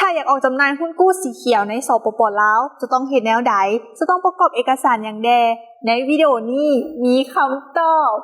ຖ້າຢາກອອກຈຳໜ່າຍຮຸ້ນກູ້ສີຂຽວໃນ ສປປ ລາວ ຈະຕ້ອງເຮັດແນວໃດ? ຈະຕ້ອງປະກອບເອກະສານຫຍັງແດ່? ໃນວິດີໂອນີ້ມີຄຳຕອບ.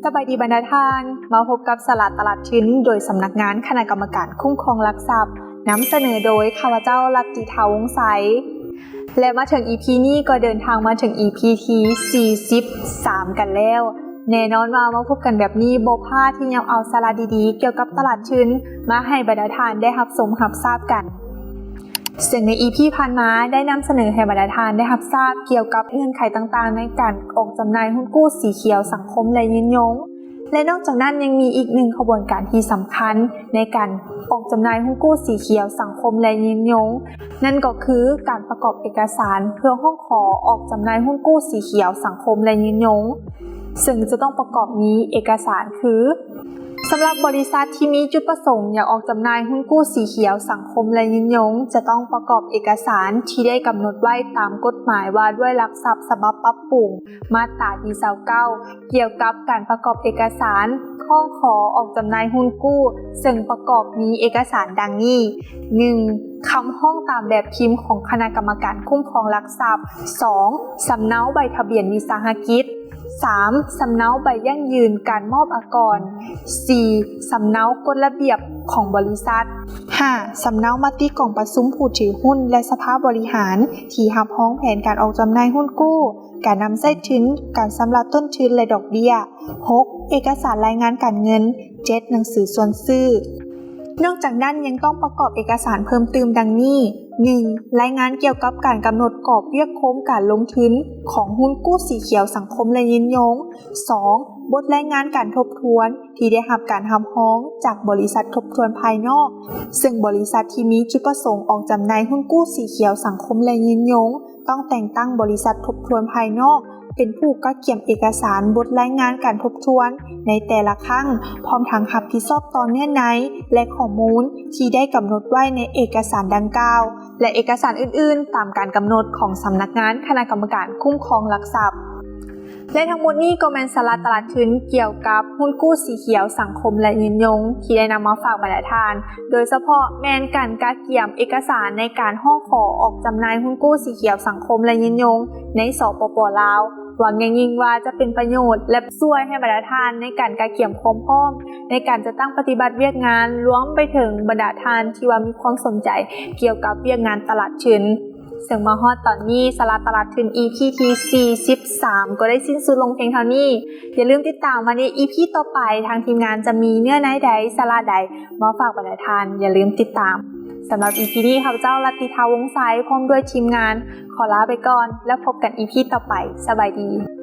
ສະບາຍດີບັນດາທ່ານ, ມາພົບກັບສາລະຕະຫຼາດທຶນ ໂດຍສຳນັກງານຄະນະກຳມະການຄຸ້ມຄອງຫຼັກຊັບ, ນຳສະເໜີໂດຍຂ້າພະເຈົ້າ ລັດຕິທາ ວົງໄຊ. ແລະ ມາເຖິງອີພີນີ້ກໍເດີນທາງມາເຖິງອີພີທີສີ່ສິບສາມກັນແລ້ວ. ແນ່ນອນວ່າມາພົບກັນແບບນີ້ ບໍ່ພາດທີ່ຈະເອົາສາລະດີໆກ່ຽວກັບຕະຫຼາດທຶນມາໃຫ້ບັນດາທ່ານໄດ້ຮັບຊົມຮັບຊາບກັນ. ເຊິ່ງໃນອີພີຜ່ານມາໄດ້ນຳສະເໜີໃຫ້ບັນດາທ່ານໄດ້ຮັບຊາບກ່ຽວກັບເງື່ອນໄຂຕ່າງໆໃນການອອກຈຳໜ່າຍຮຸ້ນກູ້ສີຂຽວສັງຄົມ ແລະ ຍືນຍົງ. ແລະ ນອກຈາກນັ້ນຍັງມີອີກໜຶ່ງຂະບວນການທີ່ສຳຄັນໃນການອອກຈຳໜ່າຍຮຸ້ນກູ້ສີຂຽວສັງຄົມ ແລະ ຍືນຍົງ, ນັ້ນກໍຄືການປະກອບເອກະສານເພື່ອຮ້ອງຂໍອອກຈຳໜ່າຍຮຸ້ນກູ້ສີຂຽວສັງຄົມ ແລະ ຍືນຍົງ, ເຊິ່ງຈະຕ້ອງປະກອບມີເອກະສານຄື ສຳລັບບໍລິສັດທີ່ມີຈຸດປະສົງຢາກອອກຈຳໜ່າຍຮຸ້ນກູ້ສີຂຽວສັງຄົມ ແລະ ຍືນຍົງ ຈະຕ້ອງປະກອບເອກະສານທີ່ໄດ້ກຳນົດໄວ້ຕາມກົດໝາຍວ່າດ້ວຍຫຼັກຊັບສະບັບປັບປຸງ ມາດຕາທີຊາວເກົ້າ ກ່ຽວກັບການປະກອບເອກະສານຮ້ອງຂໍອອກຈຳໜ່າຍຮຸ້ນກູ້, ເຊິ່ງປະກອບມີເອກະສານດັ່ງນີ້, ໜຶ່ງ ຄຳຮ້ອງຕາມແບບພິມຂອງຄະນະກຳມະການຄຸ້ມຄອງຫຼັກຊັບ, ສອງ ສຳເນົາໃບທະບຽນວິສາຫະກິດ, ສາມ ສຳເນົາໃບຢັ້ງຢືນການມອບອາກອນ, ສີ່ ສຳເນົາກົດລະບຽບຂອງບໍລິສັດ, ຫ້າ ສຳເນົາມະຕິກອງປະຊຸມຜູ້ຖືຮຸ້ນ ແລະ ສະພາບໍລິຫານທີ່ຮັບຮອງແຜນການອອກຈຳໜ່າຍຮຸ້ນກູ້, ການນຳໃຊ້ທຶນ, ການຊຳລະຕົ້ນທຶນ ແລະ ດອກເບ້ຍ, ຫົກ ເອກະສານລາຍງານການເງິນ, ເຈັດ ໜັງສືຊວນຊື້. ນອກຈາກນັ້ນຍັງຕ້ອງປະກອບເອກະສານເພີ່ມຕື່ມດັ່ງນີ້, ໜຶ່ງ ລາຍງານກ່ຽວກັບການກຳນົດກອບວຽກໂຄງການລົງທຶນຂອງຮຸ້ນກູ້ສີຂຽວສັງຄົມ ແລະ ຍືນຍົງ, ສອງ ບົດລາຍງານການທົບທວນທີ່ໄດ້ຮັບການຮັບຮອງຈາກບໍລິສັດທົບທວນພາຍນອກ, ເຊິ່ງບໍລິສັດທີ່ມີຈຸດປະສົງອອກຈຳໜ່າຍຮຸ້ນກູ້ສີຂຽວສັງຄົມ ແລະ ຍືນຍົງ ຕ້ອງແຕ່ງຕັ້ງບໍລິສັດທົບທວນພາຍນອກ ເປັນຜູ້ກະກຽມເອກະສານບົດລາຍງານການທົບທວນໃນແຕ່ລະຄັ້ງ, ພ້ອມທັງຮັບຜິດຊອບຕໍ່ເນື້ອໃນ ແລະ ຂໍ້ມູນທີ່ໄດ້ກຳນົດໄວ້ໃນເອກະສານດັ່ງກ່າວ ແລະ ເອກະສານອື່ນໆ ຕາມການກຳນົດຂອງສຳນັກງານຄະນະກຳມະການຄຸ້ມຄອງຫຼັກຊັບ. ແລະ ທັງໝົດນີ້ກໍແມ່ນສາລະຕະຫຼາດທຶນກ່ຽວກັບຮຸ້ນກູ້ສີຂຽວສັງຄົມ ແລະ ຍືນຍົງ ທີ່ໄດ້ນຳມາຝາກບັນດາທ່ານ, ໂດຍສະເພາະແມ່ນການກະກຽມເອກະສານໃນການຮ້ອງຂໍອອກຈຳໜ່າຍຮຸ້ນກູ້ສີຂຽວສັງຄົມ ແລະ ຍືນຍົງ ໃນ ສປປ ລາວ. ຫວັງຢ່າງຍິ່ງວ່າຈະເປັນປະໂຫຍດ ແລະ ຊ່ວຍໃຫ້ບັນດາທ່ານໃນການກະກຽມຄວາມພ້ອມໃນການຈັດຕັ້ງປະຕິບັດວຽກງານ, ລວມໄປເຖິງບັນດາທ່ານທີ່ວ່າມີຄວາມສົນໃຈກ່ຽວກັບວຽກງານຕະຫຼາດທຶນ. ເຊິ່ງມາຮອດຕອນນີ້, ສາລະຕະຫຼາດທຶນ ອີ ພີ ທີ ສີ່ສິບສາມ ກໍໄດ້ສິ້ນສຸດລົງພຽງເທົ່ານີ້. ຢ່າລືມຕິດຕາມວ່າໃນ ອີ ພີ ຕໍ່ໄປ ທາງທີມງານຈະມີເນື້ອໃນໃດ, ສາລະໃດ ມາຝາກບັນດາທ່ານ. ຢ່າລືມຕິດຕາມ. ສຳລັບ ອີ ພີ ນີ້, ຂ້າພະເຈົ້າ ລັດຕິທາ ວົງໄຊ ພ້ອມດ້ວຍທີມງານ ຂໍລາໄປກ່ອນ ແລ້ວພົບກັນ ອີ ພີ ຕໍ່ໄປ. ສະບາຍດີ.